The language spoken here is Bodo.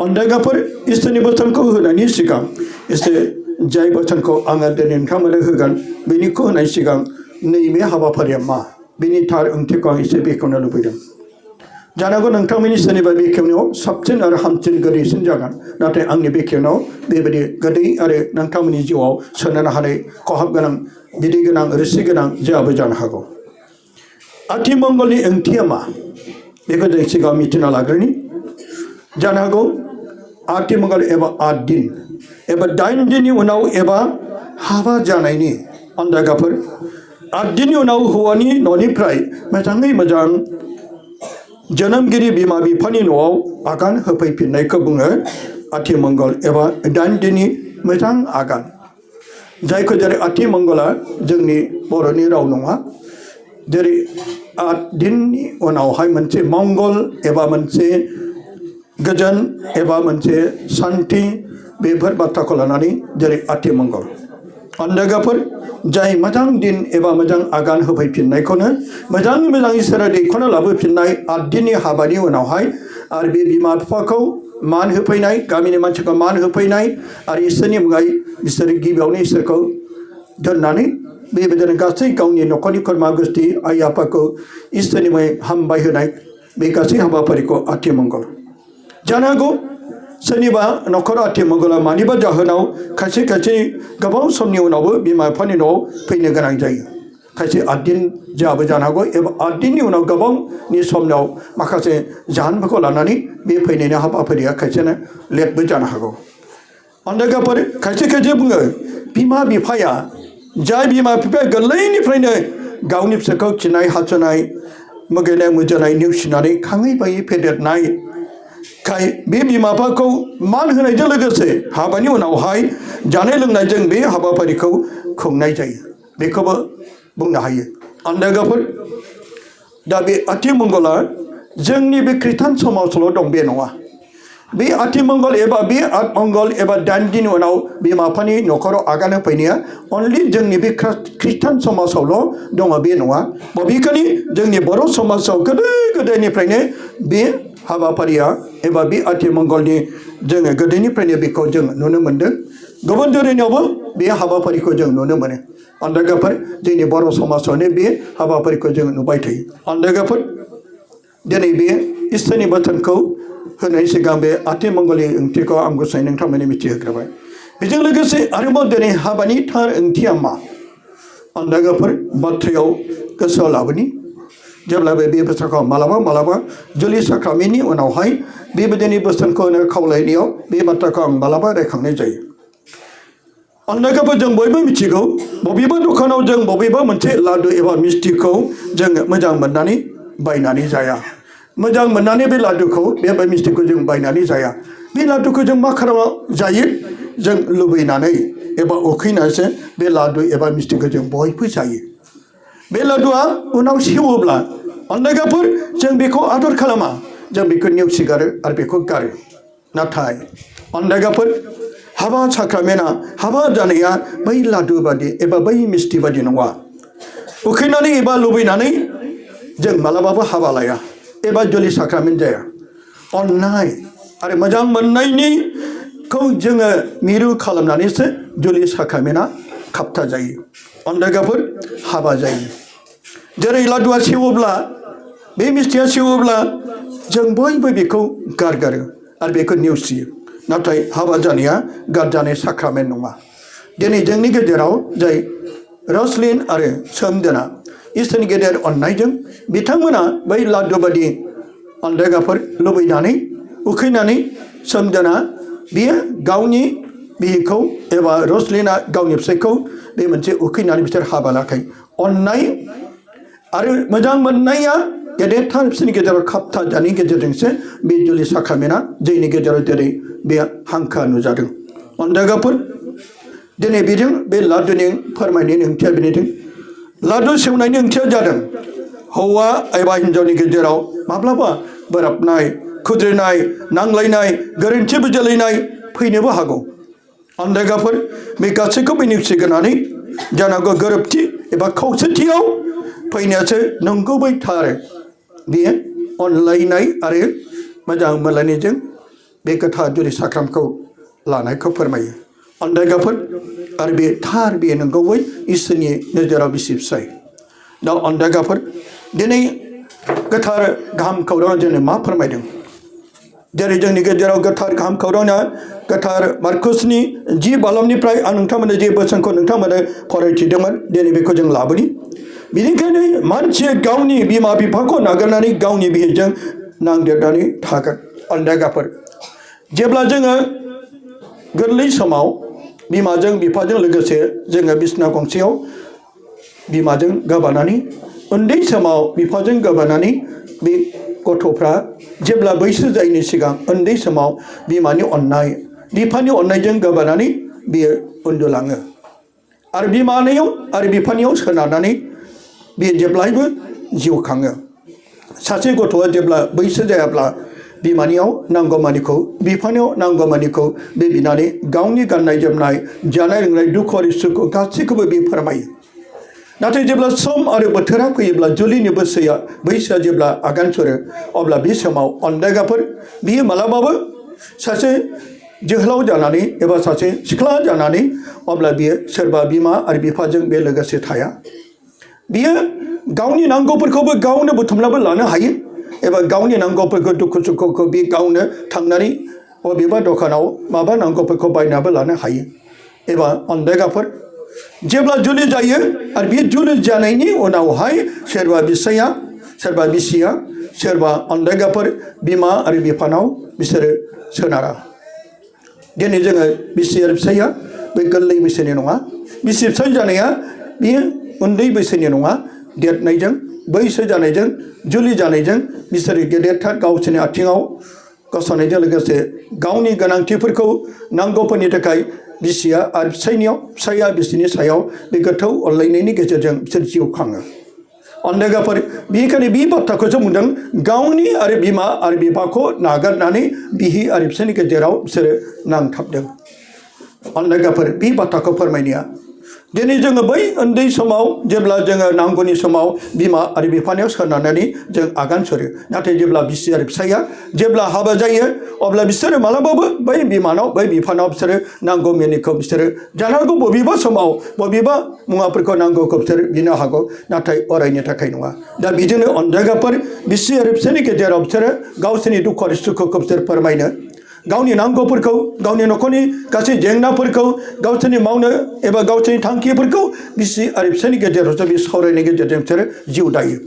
अन्दाइगाफोर इसोरनि बोसोनखौ होनायनि सिगां एसे जाय बोसोनखौ आङो दिनै नोंथांमोननो होगोन बेनिखौ होनाय सिगां नैबे हाबाफारिया मा बेनि थार ओंथिखौ आं एसे बेखेवनो लुबैदों। जानांगौ नोंथांमोननि सोरनिबा बेखेवनायाव साबसिन आरो हामसिन गोदैसिन जागोन, नाथाय आंनि बेखेवनायाव बेबायदि गोदै आरो नोंथांमोननि जिउआव सोनारनो हानाय खहाब गोनां बिदै गोनां रोसि गोनां जायाबो जानो हागौ। आथिमंगलनि ओंथिया मा बेखौ जों सिगाङाव मिथिना लाग्रोनि। जानो हागौ आथिमंगल एबा 8 दिन एबा 9 दिननि उनाव एबा हाबा जानायनि अन्दाइगाफोर 8 दिननि उनाव हौवानि न'निफ्राय मोजाङै मोजां जोनोमगिरि बिमा बिफानि न'आव आगान होफैफिननायखौ बुङो आथिमंगल एबा 8 दिननि मोजां आगान। जायखौ जेरै आथिमंगला जोंनि बर'नि राव नङा, जेरै 8 दिननि उनावहाय मोनसे मंगल एबा मोनसे गोजोन एबा मोनसे सान्थि बेफोर बाथ्राखौ लानानै जेरै आथिमंगल। अन्दाइगाफोर जाय मोजां दिन एबा मोजां आगान होफैफिननायखौनो मोजां इसोरा दैख'ना लाबोफिननाय 8 दिननि हाबानि उनावहाय आरो बे बिमा बिफाखौ मान होफैनाय, गामिनि मानसिखौ मान होफैनाय आरो इसोरनि मुङै बिसोर गिबियावनो इसोरखौ दोननानै बेबायदिनो गासै गावनि न'खरनि खुरमा गुस्थि आइ आफाखौ इसोरनि मुङै हामबाय होनाय बे गासै हाबाफारिखौ आथिमंगल। जानो हागौ सोरनिबा न'खराव आथिमंगला मानिबा जाहोनाव खायसे गोबाव समनि उनावबो बिमा बिफानि न'आव फैनो गोनां जायो। खायसे 8 दिन जाबो जानो हागौ एबा 8 दिननि उनाव गोबांनि समनाव माखासे जाहोनफोरखौ लानानै बे फैनायनि हाबाफारिया खायसेनो लेटबो जानो हागौ। अन्दाइगाफोर खायसे बुङो बिमा बिफाया जाय बिमा बिफाया गोरलैनिफ्रायनो गावनि फिसाखौ खिनाय हासुनाय मुगैनाय मुजुनाय नेवसिनानै खाङै बायै फेदेरनाय खाय बे बिमा बिफाखौ मान होनायजों लोगोसे हाबानि उनावहाय जानाय लोंनायजों बे हाबाफारिखौ खुंनाय जायो, बेखौबो बुंनो हायो। अन्दाइगाफोर दा बे आथिमंगला जोंनि बे खृष्टान समाजावल' दं बे नङा। बे आथिमंगल एबा बे आतमंगल एबा 8 दिन उनाव बिमा बिफानि न'खराव आगान होफैनाया अनलि जोंनि बे खृष्टान समाजावल' दङ बे नङा। बबेखानि जोंनि बर' समाजाव गोदो गोदायनिफ्रायनो बे हाबाफारिया एबा बे आथिमंगलनि जोङो गोदोनिफ्रायनो बेखौ जों नुनो मोनदों। गुबुन धोरोमनियावबो बे हाबाफारिखौ जों नुनो मोनो। अन्दाइगाफोर जोंनि बर' समाजावनो बे हाबाफारिखौ जों नुबाय थायो। अन्दाइगाफोर दिनै बे इसोरनि बोथोनखौ होनाय सिगां बे आथिमंगलनि ओंथिखौ आं गुसुङै नोंथांमोननो मिथिहोग्रोबाय। बेजों लोगोसे आरोबाव दिनै हाबानि थार ओंथिया मा अन्दाइगाफोर बाथ्रायाव गोसोआव लाबोनि। जेब्लाबो बे बोसोरखौ मालाबा जुलि साख्रामेन्टनि उनावहाय बेबायदिनो बोसोनखौ खावलायनायाव बे बाथ्राखौ आं मालाबा रायखांनाय जायो। अन्दाइगाफोर जों बयबो मिथिगौ बबेबा दखानाव जों बबेबा मोनसे लादु एबा मिस्टिखौ जों मोजां मोननानै बायनानै जाया। मोजां मोननानै बे लादुखौ बे मिस्टिखौ जों बायनानै जाया। बे लादुखौ जों मा खालामो जायो, जों लुबैनानै एबा उखैनानैसो बे लादु एबा मिस्टिखौ जों बयबो जायो। बे लादुआ उनाव सेवोब्ला अन्दाइगाफोर जों बेखौ आदर खालामा, जों बेखौ नेवसिगारो आरो बेखौ गारो। नाथाय अन्दाइगाफोर हाबा साख्रामेन्टआ हाबा जानाया बै लादु बादि एबा बै मिस्टि बादि नङा। उखैनानै एबा लुबैनानै जों मालाबाबो हाबा लाया एबा जुलि साख्रामेन्ट जाया। अननाय आरो मोजां मोननायनिखौ जोङो मिरु खालामनानैसो जुलि साख्रामेन्टआ खाबथा जायो, अन्दाइगाफोर हाबा जायो। जेरै लादुआ सेवोब्ला बे मिस्टिया सेवोब्ला जों बयबो बेखौ गारगारो आरो बेखौ नेवसियो। नाथाय हाबा जानाया गारजानाय साख्रामेन्ट नङा। दिनै जोंनि गेजेराव जाय रसलिन आरो सोमदोना इसोरनि गेदेर अननायजों बिथांमोना बै लादु बादि अन्दाइगाफोर लुबैनानै उखैनानै सोमदोना बियो गावनि बिहिखौ एबा रसलिना गावनि फिसायखौ बे मोनसे उखैनानै बिसोर हाबा लाखायो। अननाय आरो मोजां मोननाया गेदेरथार बिसोरनि गेजेराव खाबथा जानायनि गेजेरजोंसो बे जुलि साख्रामेन्टआ जोंनि गेजेराव जेरै बे हांखोआ नुजादों। अन्दाइगाफोर दिनै बेजों बे लादुनि फोरमायनायनि ओंथिया बेनिदों। लादु सेवनायनि ओंथिया जादों हौवा एबा हिन्जावनि गेजेराव माब्लाबा बोराबनाय खुद्रिनाय नांलायनाय गोरोन्थि बुजिलायनाय फैनोबो हागौ। अन्दाइगाफोर बे गासैखौबो नेवसिगारनानै जानांगौ गोरोबथि एबा खौसेथियाव फैनायासो नंगुबै थार बेयो अनलायनाय आरो मोजां मोनलायनायजों बे गोथार जुलि साख्रामखौ लानायखौ फोरमायो अनदायगाफोर आरो बे थार बे नंगौै इसोरनि नोजोराव बिसि फिसाय दा अनदायगाफोर दिनै गोथार गाहाम खौराङा जोंनो मा फोरमायदों जेरै जोंनि गेजेराव गोथार गाहाम खौराङा गोथार मार्कुसनि 10 बालमनिफ्राय आं नोंथांमोननो जे बोसोनखौ नोंथांमोननो फरायथिदोंमोन दिनै बेखौ जों लाबोनि बेनिखायनो मानसिया गावनि बिमा बिफाखौ नागारनानै गावनि बिहिजों नांदेरनानै थागोन अनदायगाफोर जेब्ला जोङो गोरलै समाव बिमाजों बिफाजों लोगोसे जोङो बिसना गंसेयाव बिमाजों गोबानानै उन्दै समाव बिफाजों गोबानानै बे गथ'फ्रा जेब्ला बैसो जायैनि सिगां उन्दै समाव बिमानि अननाय बिफानि अननायजों गोबानानै बियो उन्दुलाङो आरो बिमानियाव आरो बिफानियाव सोनारनानै बियो जेब्लायबो जिउ खाङो सासे गथ'आ जेब्ला बैसो जायाब्ला बिमानियाव नांगौमानिखौ बिफानियाव नांगौमानिखौ बे बिनानै गावनि गाननाय जोमनाय जानाय लोंनाय दुखु आरो सुखु गासैखौबो बे फोरमायो नाथाय जेब्ला सम आरो बोथोरा फैयोब्ला जुलिनि बैसोआ जेब्ला आगान सुरो अब्ला बे समाव अनदायगाफोर बियो मालाबाबो सासे जोहोलाव जानानै एबा सासे सिख्ला जानानै अब्ला बियो सोरबा बिमा आरो बिफाजों बे लोगोसे थाया बियो गावनि नांगौफोरखौबो गावनो बुथुमनाबो लानो हायो एबा गावनि नांगौफोरखौ दुखु सुखुखौ बे गावनो थांनानै बबेबा दखानाव माबा नांगौफोरखौ बायनाबो लानो हायो एबा अनदायगाफोर जेब्ला जुलि जायो आरो बे जुलि जानायनि उनावहाय सोरबा बिसाया सोरबा बिसिया सोरबा अनदायगाफोर बिमा आरो बिफानाव बिसोरो सोनारा दिनै जोङो बिसि आरो फिसाइया बे गोरलै बैसोनि नङा बिसि फिसाइ जानाया बेयो उन्दै बैसोनि नङा देरनायजों बैसो जानायजों जुलि जानायजों बिसोरो गेदेरथार गावसोरनि आथिङाव गसंनायजों लोगोसे गावनि गोनांथिफोरखौ नांगौफोरनि थाखाय बिसिया आरो फिसाइया बिसिनि सायाव बे गोथौ अनलायनायनि गेजेरजों बिसोर जिउ खाङो अनदायगाफोर बेनिखायनो बे बाथ्राखौसो बुंदों गावनि आरो बिमा आरो बिफाखौ नागारनानै बिहि आरो फिसाइनि गेजेराव बिसोरो नांथाबदों अनदायगाफोर बे बाथ्राखौ फोरमायनाया दिनै जोङो बै उन्दै समाव जेब्ला जोङो नांगौनि समाव बिमा आरो बिफानियाव सोनारनानै जों आगान सुरो नाथाय जेब्ला बिसि आरो फिसाइया जेब्ला हाबा जायो अब्ला बिसोरो मालाबाबो बै बिमानाव बै बिफानाव बिसोरो नांगौ मेनिखौ बिसोरो जानो हागौ बबेबा समाव बबेबा मुवाफोरखौ नांगौखौ बिसोर बिनो हागौ नाथाय अरायनि थाखाय नङा दा बिदिनो अनदायगाफोर बिसि आरो फिसाइनि गेजेराव बिसोरो गावसोरनि दुखु आरो सुखुखौ बिसोर फोरमायनो गावनि नांगौफोरखौ गावनि न'खरनि गासै जेंनाफोरखौ गावसोरनि मावनो एबा गावसोरनि थांखिफोरखौ बिसि आरो फिसाइनि गेजेरावसो बे सावरायनायनि गेजेरजों बिसोरो जिउ दायो